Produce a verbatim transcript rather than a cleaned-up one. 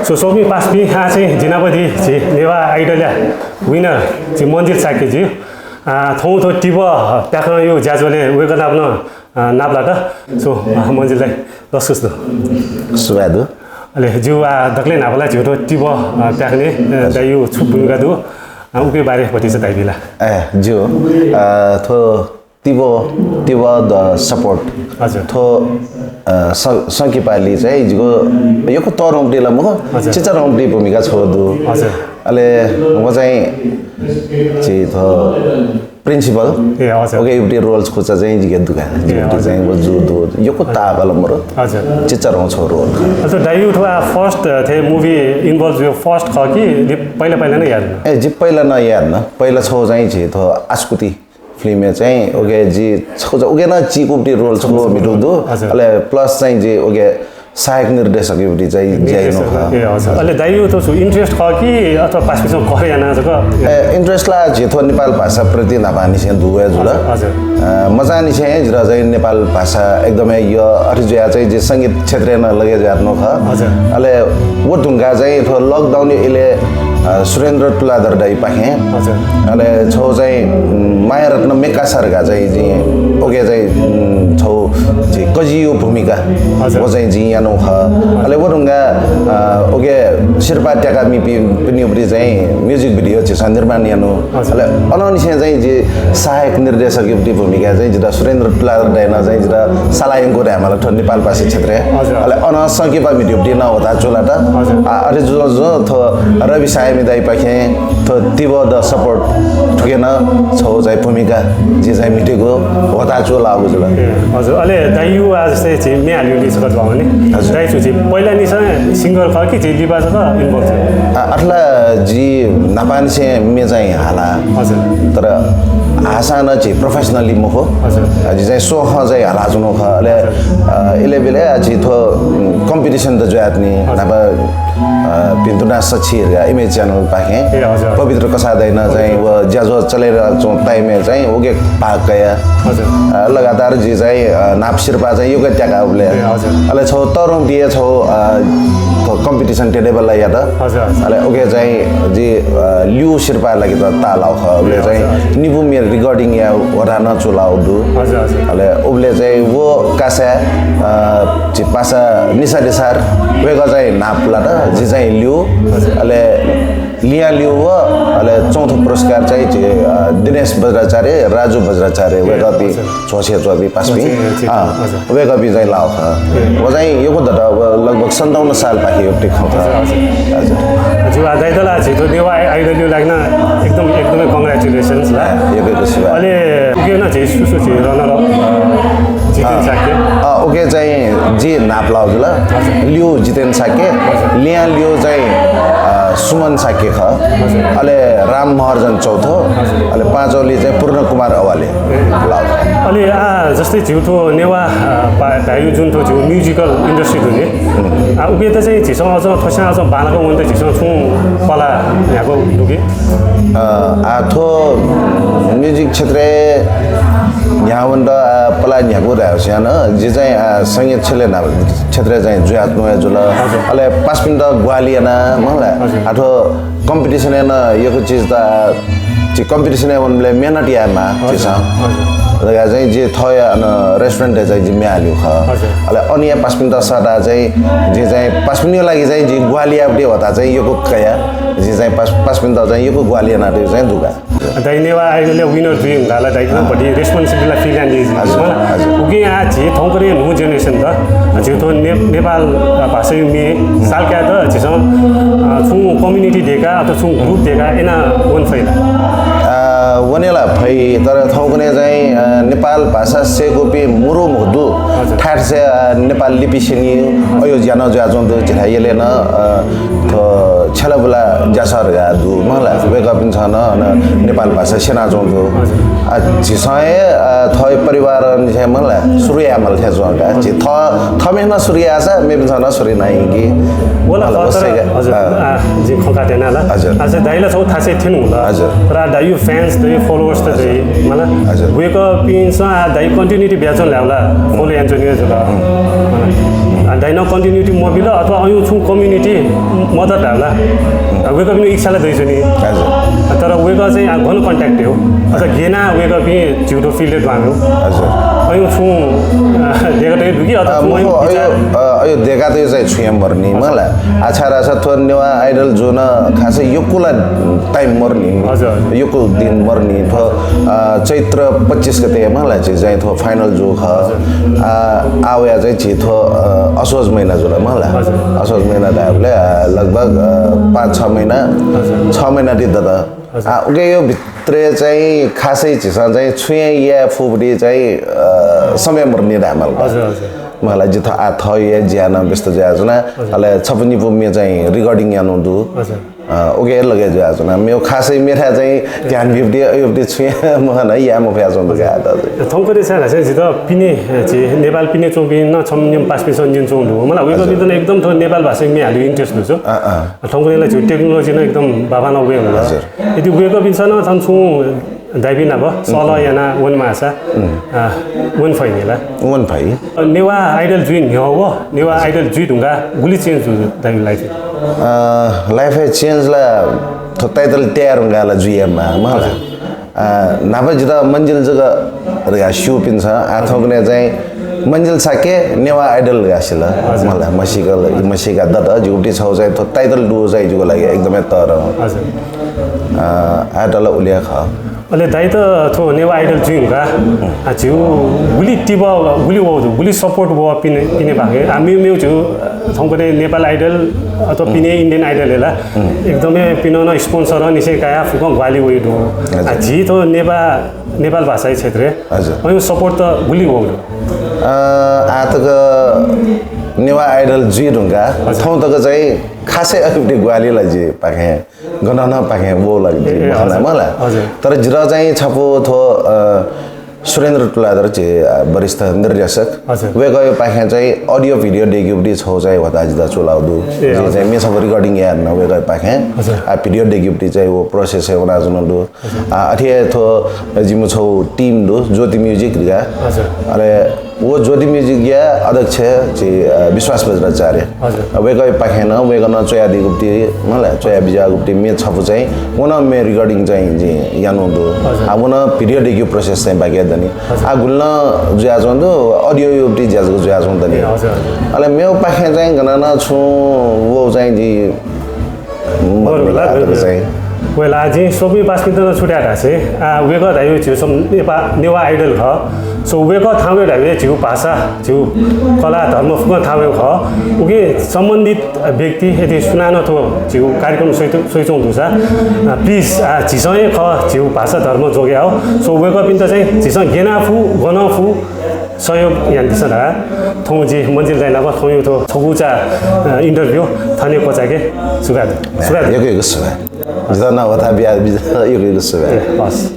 सो स्वकुमि पासापिं, आः चाहिँ जि नाप दी झी नेवाः आइडलया winner झी मन्जिल शाक्यज्यू। आ, थौं थ्व तिब प्याखंया ज्याझ्वलय् वय्कः नाप नं, आ, नापलात। सो, आ, मन्जिल दाइ, लसकुस दु। सुभाय् दु। अले ज्यू, आ, दकलय् न्हापा ला झीगु थ्व तिब, आ, प्याखनय्, आ, दाइया छु भूमिका दु, आ, उकिया बारे भतिचा धयाबी ला। ए, ज्यू। आ, थ्व तिब, तिब the support। हजुर। थ्व, अ, स-, संकिपालि चाहिँ जिगु यक्व तःधंगु ला मखु, हजुर। चिचाधंगु भूमिका छगू दु। हजुर। अले व चाहिँ झी थ्व principal। ए, हजुर। उकियापट्टि role छकूचा चाहिँ जिके दुका। ए, जिके हजुर। चाहिँ व जू दु। यक्व ताःपाल मरु। हजुर। चिचाधंगु छगू role। अ, थ्व दाइया थ्व first, अ, थ्व movie involve जुया first खः कि लि-, पहिला पहिला नं याना? ए, जि पहिला नं याना। पहिला छगू चाहिँ झी थ्व आसकुति film-य् चाहिँ उके जि छकूचा उके नं चीकुपट्टि role छकू म्हितू दु। हजुर। अले plus चाहिँ जि उके सहायक निर्देशकयापट्टि चाहिँ ज्या याना खः। ए, हजुर। अले दाइया थ्व छु interest खः कि अथवा पासापिंसं कर याना जक? ए, interest ला झी थ्व नेपाल भाषाप्रति न्हापांनिसें दुगु हे जुल। हजुर। अ, मचांनिसें जितः चाहिँ नेपाल भाषा एकदमै यः, अथे जुया चाहिँ जि संगीत क्षेत्रय् नं लगे जुयाच्वना खः। हजुर। अले व धुंका चाहिँ थ्व lockdown-या इलय्, अ, सुरेन्द्र तुलाधर दाइपाखें। हजुर। अले छगू चाहिँ, उम्, मायारत्न मेक्का सरका चाहिँ जिं उके चाहिँ, उम्, छगू झी कजिया भूमिका। हजुर। व चाहिँ जिं याना खः। अले व धुंका, अ, उके सिरपाः त्याकामि पि-, पिनिपट्टि चाहिँ music video झीसं निर्माण याना। हजुर। अले अनंनिसें चाहिँ जि सहायक निर्देशकयापट्टि भूमिका चाहिँ जितः सुरेन्द्र तुलाधर दाइनं चाहिँ जितः साला यंकू धायेमाल थ्व नेपाल भाषा क्षेत्रय्। हजुर। अले अनं संकिपा म्हितीपट्टि नं ह्वःताः च्वलात। हजुर। आ, अथे जुजुं जुजुं थ्व रवि साय्मि दाइपाखें थ्व तिब the support थुके नं छगू चाहिँ भूमिका जि चाहिँ म्हितेगु ह्वःताः च्वलाःगु जुल। ए, हजुर। अले दाइया आः जस्तै झी म्ये हालीगु लिसे कथं वनी। हजुर। दाइ छु झी पहिलानिसें singer खः कि झी लिपा जक involve जुल? आ, अथे ला जि न्हापांनिसें म्ये चाहिँ हाला। हजुर। तर हाःसां नं झी professionally मखु। हजुर। आ, जि चाहिँ स्वखं चाहिँ हालाच्वना खः। अले, हजुर। अ, इलय् ब्यलय् आ झी थ्व, उम्, competition त जुयाच्वनी। हजुर। न्हापा, अ, भिन्तुना सछि धकाः Image Channel पाखें। ए, हजुर। पवित्र कसाः दाइनं हजुर। चाहिँ व ज्याझ्वः चले यानाच्वंगु time-य् चाहिँ उके भाग कया। हजुर। अ, लगातार जि चाहिँ, अ, न्हापा सिरपाः चाहिँ यक्व त्याका उबलय्। ए, हजुर। अले छगू तःधंगु दिए छगू, अ, थ्व competition थें धायेबलय् यात। हजुर, हजुर। अले उके चाहिँ जि, अ, ल्यू सिरपाः लागि त ताःलाःगु खः। उबलय् ए, चाहिँ हजुर, हजुर। निपु म्ये recording याये ह्वःताः नं च्वलाःगु दु। हजुर, हजुर। अले उबलय् चाहिँ व कासाय्, अ, झी पासा निशा देशार वय्कः चाहिँ न्हापा लात, जि चाहिँ ल्यू। हजुर। अले लियां ल्यू व अले चौथो पुरस्कार चाहिँ झी, अ, दिनेश बज्राचार्य, राजु बज्राचार्य, ए, वय्कःपिं हजुर। झ्वसे च्वंपिं पासापिं। झ्वसे, ए, अँ, हजुर। वय्कःपिं चाहिँ लाःगु खः। ए। व चाहिँ यक्व दत, व लगभग सन्ताउन्न सालपाखेयागु खँ खः। हजुर, हजुर। हजुर। ज्यू, आ, दाइयात ला झी थ्व नेवाः आइ-, आइडलया लागि नं एकदम, एकदमै congratulations ला। ए, यक्व यक्व सुभाय्। अले उके नं झी सु सु झी runner up, अ, जितेन अँ। शाक्य। अँ, उके चाहिँ जि न्हापा लाःगु जुल। हजुर। ल्यू जितेन शाक्य, हजुर। लियां ल्यू चाहिँ, अ, सुमन शाक्य खः। हजुर। अले राम महर्जन चौथो, हजुर। अले पाँचौंलि चाहिँ पूर्ण कुमार अवाले ए। लाःगु। अले आ, जस्तै झीगु थ्व नेवाः, अ, भा-, भाय्‌या जुन थ्व झीगु musical industry दु नि, हुँ। आ, उकेत चाहिँ झीसं अझ थ्वस्यां अझ बांलाक वनेत झीसं छुं पला न्ह्याकेगु दु कि? अ, आ, थ्व music क्षेत्रय् न्ह्यावनेत, आ, पला न्ह्याकेगु धाःसा नं, जि चाहिँ, आ, संगीत क्षेत्रय् न्हा-, क्षेत्रय् चाहिँ जुयाच्वंगु हे जुल। हजुर। अले पासापिन्त ग्वाहालि याना, मखु ला? हजुर। आ, थ्व competition-य् नं यक्व चिज त, आ, झी competition-य् वनेबलय् मेहनत यायेमाः हजुर, झीसं। हजुर। धकाः चाहिँ जि थःया अन restaurant-य् चाहिँ जि म्ये हालीगु खः। हजुर। अले अन हे पासापिन्त सःताः चाहिँ जि चाहिँ पासापिनिगु लागि चाहिँ जि ग्वाहालि यायेगु ह्वःताः चाहिँ यक्व कया। जि चाहिँ पास-, पासापिन्त चाहिँ यक्व ग्वाहालि यानातयागु चाहिँ दु का। दाइ, नेवाः Idol-या winner जुइ धुंकाः ला दाइके नं अँ। भति responsibility ला feel यानादी। हजुर, मला। हजुर। उकिं आः झी थौंकन्हय् न्हू generation त, झी थ्व ने-, नेपाल, अ, भाषाया म्ये सालकाय् त झीसं, अ, छुं community दय्काः अथवा छुं group दय्काः याना वने फइ ला? अ, वने ला फइ, तर थौंकन्हय् चाहिँ, अ, नेपाल भाषा सय्कूपिं मुरु मखु दु। हजुर। थाय् थासय्, अ, नेपाल लिपि स्यनी, अयो ज्या नं जुयाच्वंगु दु, झीथाय् यलय् नं, अ, थ्व छ्यलाबुला ज्यासः धकाः दु, मला। वय्कःपिन्सं नं अन नेपाल भाषा स्यनाच्वंगु दु। हजुर। आ, झीसं हे, आ, थः परिवारनिसें, मला, सुरु यायेमाल थें च्वं का। झी थः, थःम्हें नं सुरु याःसा मेपिन्सं नं सुरु याना यंकी। वल, मला, तर, वसय् का। हजुर, अँ। आ, जिं खँ काटे याना ला। हजुर। आ, चाहिँ दाइ ला छगू थासय् थ्यंगु ला। हजुर। तर आ, दाइया fans, दाइया followers त दइ, मला। हजुर। वय्कःपिन्सं आ, दाइ continuity बियाच्वन ला, follow यानाच्वनी जुल। हम्म। मला। आ, दाइनं कन्टिन्युटी मबिल अथवा अयु छुं कम्युनिटी मदत धाला। वय्कःपिनि इच्छाला दइच्वनी। हजुर। तर वय्कः चाहिँ आ, गन कन्ट्याक्ट हो। अथवा गेना वय्कःपिं झिउटो फिल्डे द्वां हो। हजुर। अयु छुं, अ, देगत दुकी अथवा अ, छुं मखु, अयु अयु, विचार अ, अयु देगत चाहिँ छुं मरनी, हजुर। मला। आछा रासा थ्व नेवाः आइडल जुन खासै यक्कुला टाइम मरनी। हजुर, हजुर। यक्कु दिन मरनी। थ्व, अ, चैत्र पच्चिस गते मला चाहिँ, चाहिँ थ्व फाइनल जु ख। हजुर। आ, आ वया चाहिँ झी थ्व, अ, असोज महिना जुल मला। हजुर। असोज महिना धायेबलय्, अ, लगभग, अ, पाँच छ महिना, हजुर। छ महिना ति दत। हजुर। आ, उके यो भित्रे चाहिँ खासै झीसं चाहिँ छुं या फुबडी चाहिँ, अ, समय मरनी धायेमाल। हजुर, हजुर। मला जिथं आ थःया ज्यानं व्यस्त जुयाच्वना। हजुर। अले छपु निपु मे चाहिँ रिकर्डिङ यानु दु। हजुर। अ, उके लगे जुयाच्वना। मेव खासै मेथा चाहिँ ध्यान बिबडी, अयुबडी छुं या महन या मफया च्वंदु का दाजु। थौंकन्हय् चाहिँ जितः पिने, अ, झी नेपाल पिने च्वंपिं नं छम्ह निम्ह पासापिं सं न्यन च्वंदु। मला वय्कःपिन्त नं एकदम थ्व नेपाल भाषा मे हालु इन्ट्रेस्ट दु छु। अ, अ। थौंकन्हय् ला झी टेक्नोलोजी नं एकदम बाबां वये हुल। हजुर। यदि वय्कःपिन्सं नं थन छुं दाइपिं नाप सल्लाह याना वन मासा, अ, वन फइ नि ला? वन फइ। नेवाः आइडल जुइ न्ह्यः व नेवाः आइडल जुइ धुंका गुलि चेन्ज जू दाइपिनि लाइफ? अ, लाइफ चेन्ज ला थ्व टाइटल तयार धुंका ला जुइ यामा, मला। हजुर। अ, न्हापा जितः मन्जिल जक धकाः स्यूपिन्सं, आ थौंकन्हय् चाहिँ मन्जिल शाक्य नेवाः आइडल धकाः सिल। हजुर। मला, म्हसीका, म्हसीका दत, जिगुपट्टि छौ चाहिँ थ्व टाइटल दु चाहिँ जिगु लागि एकदमै तर। हजुर। अ, आइडल उल्या खः। अले दाइत थ्व नेवाः आइडल जुइ धुंका, आ, झिउ गुलि तिब, गुलि वः दु, गुलि सपोर्ट वः पिने, पिने भागे। आ, मेव, मेव झिउ, अ, थौंकन्हय् नेपाल आइडल अथवा पिने इन्डियन आइडल हे ला। एकदमै पिनं नं स्पोन्सर निसें काया फुकं ग्वाहालि वइ दु। हजुर। आ, झी थ्व नेपा-, नेपाल भाषा क्षेत्र। हजुर। अयु सपोर्ट त गुलि वः दु। अ, आ तक नेवाः आइडल जुइ धुंका, हजुर। थौं तक चाहिँ खासै अलिकति ग्वाहालि ला जि पाखें गनन पाखें वः ला ए, ए, मखना हजुर। मला। हजुर। तर जितः चाहिँ छपु थ्व, अ, सुरेन्द्र तुलाधर झी, अ, वरिष्ठ निर्देशक। हजुर। वय्कःया पाखें चाहिँ अडियो भिडियो देगिउबडी छौ चाहिँ वता जितः चुलाउ दु। ए, जि हजुर। चाहिँ मे छपु रिकर्डिङ याना वय्कःया पाखें। हजुर। आ, भिडियो देगिउबडी चाहिँ व प्रोसेस हे वना जुन दु। हजुर। आ, अथे थ्व जिमु छौ टिम दु, ज्योति म्युजिक धकाः। हजुर। अले व ज्योति म्युजिकया अध्यक्ष झी, अ, विश्वास बज्राचार्य। हजुर। अ, वय्कःया पाखें नं, वय्कलं च्वयादीगुपति, मला, च्वया बिज्यागुपति मे छपु चाहिँ, व नं मे रिकर्डिङ चाहिँ जि यानु दु। हजुर। आ, व नं भिडियो देगिउ प्रोसेस चाहिँ बाकी दनि। हजुर। आ, गुलि नं जुयाच्वं दु, अडियो युपति ज्याझ्वः जुयाच्वं दनि। ए, हजुर, हजुर। अले मेव पाखें चाहिँ गनन छुं व चाहिँ जि बरु होला, आदर बरु। चाहिँ। वय्ला, जिं स्वपिं पासापिन्त नं छु धाये धाःसा, आ, वय्कः धाइगु झीगु सम-, नेपा-, नेवाः आइडल खः। So, वय्कः थाहां वये धाइगु झीगु भाषा, झीगु कला, धर्म फुकं थाहां वये खः। उकिं सम्बन्धित व्यक्ति यदि सुनानं थ्व झीगु कार्यक्रम स्वइच्वं-, स्वइच्वं दुसा, आ, please, आ, झीसं हे खः, झीगु भाषा धर्म जोग्या हो। So, वय्कःपिन्त चाहिँ झीसं गेना फु, गन फु, सहयोग यानादिसँ धकाः थौं जि मन्जिल दाइ नाप थौंयागु थ्व छगू चा, अ, interview थन हे क्वचायेके। सुभाय्। सुभाय्। यक्व यक्व सुभाय्। जितः नं वता बिया, बिया, यक्व यक्व सुभाय्। ए, हस्।